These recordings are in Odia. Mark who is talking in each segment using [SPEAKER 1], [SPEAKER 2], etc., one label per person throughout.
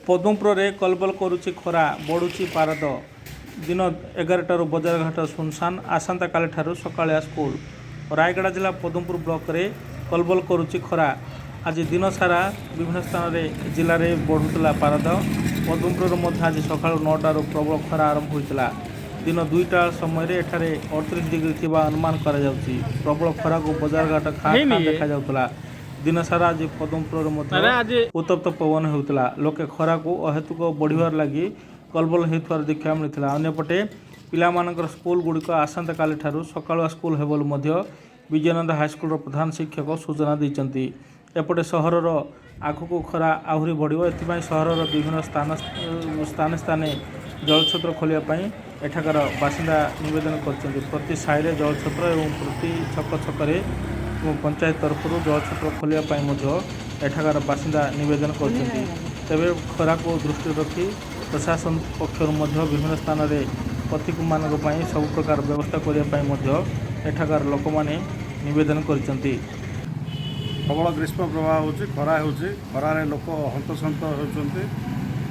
[SPEAKER 1] ପଦ୍ମପୁରରେ କଲବଲ କରୁଛି ଖରା, ବଢୁଛି ପାରଦ। ଦିନ 11ଟାରୁ ବଜାରଘାଟ ଶୂନଶାନ, ଆସନ୍ତାକାଲିଠାରୁ ସକାଳିଆ ସ୍କୁଲ। ରାୟଗଡ଼ା ଜିଲ୍ଲା ପଦ୍ମପୁର ବ୍ଲକରେ କଲବଲ କରୁଛି ଖରା। ଆଜି ଦିନସାରା ବିଭିନ୍ନ ସ୍ଥାନରେ ଜିଲ୍ଲାରେ ବଢ଼ୁଥିଲା ପାରଦ। ପଦ୍ମପୁରରେ ମଧ୍ୟ ଆଜି ସକାଳୁ 9ଟାରୁ ପ୍ରବଳ ଖରା ଆରମ୍ଭ ହୋଇଥିଲା। ଦିନ 2ଟା ସମୟରେ ଏଠାରେ 38 ଡିଗ୍ରୀ ଥିବା ଅନୁମାନ କରାଯାଉଛି। ପ୍ରବଳ ଖରାକୁ ବଜାରଘାଟ ଖାଁ ଖାଁ ଦେଖାଯାଉଥିଲା। ଦିନସାରା ଆଜି ପଦ୍ମପୁରରେ ମଧ୍ୟ ଉତ୍ତପ୍ତ ପବନ ହେଉଥିଲା। ଲୋକେ ଖରାକୁ ଅହେତୁକ ବଢ଼ିବାର ଲାଗି କଲବଲ ହେଉଥିବାର ଦେଖିବାକୁ ମିଳିଥିଲା। ଅନ୍ୟପଟେ ପିଲାମାନଙ୍କର ସ୍କୁଲ ଗୁଡ଼ିକ ଆସନ୍ତାକାଲିଠାରୁ ସକାଳୁଆ ସ୍କୁଲ ହେବ ବୋଲି ମଧ୍ୟ ବିଜୟାନନ୍ଦ ହାଇସ୍କୁଲର ପ୍ରଧାନ ଶିକ୍ଷକ ସୂଚନା ଦେଇଛନ୍ତି। ଏପଟେ ସହରର ଆଗକୁ ଖରା ଆହୁରି ବଢ଼ିବ, ଏଥିପାଇଁ ସହରର ବିଭିନ୍ନ ସ୍ଥାନ ସ୍ଥାନେ ସ୍ଥାନେ ଜଳଛତ୍ର ଖୋଲିବା ପାଇଁ ଏଠାକାର ବାସିନ୍ଦା ନିବେଦନ କରିଛନ୍ତି। ପ୍ରତି ସାହିରେ ଜଳଛତ୍ର ଏବଂ ପ୍ରତି ଛକ ଛକରେ ପଞ୍ଚାୟତ ତରଫରୁ ଜଳଛତ୍ର ଖୋଲିବା ପାଇଁ ମଧ୍ୟ ଏଠାକାର ବାସିନ୍ଦା ନିବେଦନ କରିଛନ୍ତି। ତେବେ ଖରାକୁ ଦୃଷ୍ଟିରେ ରଖି ପ୍ରଶାସନ ପକ୍ଷରୁ ମଧ୍ୟ ବିଭିନ୍ନ ସ୍ଥାନରେ ପଥିକମାନଙ୍କ ପାଇଁ ସବୁ ପ୍ରକାର ବ୍ୟବସ୍ଥା କରିବା ପାଇଁ ମଧ୍ୟ ଏଠାକାର ଲୋକମାନେ ନିବେଦନ କରିଛନ୍ତି।
[SPEAKER 2] ପ୍ରବଳ ଗ୍ରୀଷ୍ମ ପ୍ରବାହ ହେଉଛି, ଖରା ହେଉଛି। ଖରାରେ ଲୋକ ହନ୍ତସନ୍ତ ହେଉଛନ୍ତି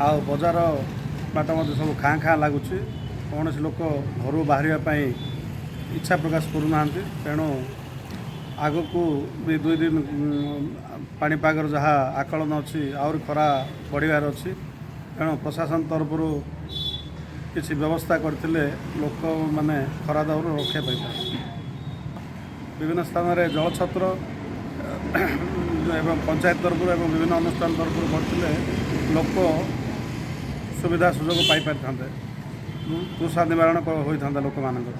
[SPEAKER 2] ଆଉ ବଜାର ବାଟ ମଧ୍ୟ ସବୁ ଖାଁ ଖାଁ ଲାଗୁଛି। କୌଣସି ଲୋକ ଘରୁ ବାହାରିବା ପାଇଁ ଇଚ୍ଛା ପ୍ରକାଶ କରୁନାହାନ୍ତି। ତେଣୁ ଆଗକୁ ବି 2 ଦିନ ପାଣିପାଗର ଯାହା ଆକଳନ ଅଛି, ଆହୁରି ଖରା ବଢ଼ିବାର ଅଛି। ତେଣୁ ପ୍ରଶାସନ ତରଫରୁ କିଛି ବ୍ୟବସ୍ଥା କରିଥିଲେ ଲୋକମାନେ ଖରା ଦାଉରୁ ରକ୍ଷା ପାଇପାରିବେ। ବିଭିନ୍ନ ସ୍ଥାନରେ ଜଳଛତ୍ର ଏବଂ ପଞ୍ଚାୟତ ତରଫରୁ ଏବଂ ବିଭିନ୍ନ ଅନୁଷ୍ଠାନ ତରଫରୁ କରିଥିଲେ ଲୋକ ସୁବିଧା ସୁଯୋଗ ପାଇପାରିଥାନ୍ତେ, ତୃଷା ନିବାରଣ ହୋଇଥାନ୍ତା ଲୋକମାନଙ୍କର।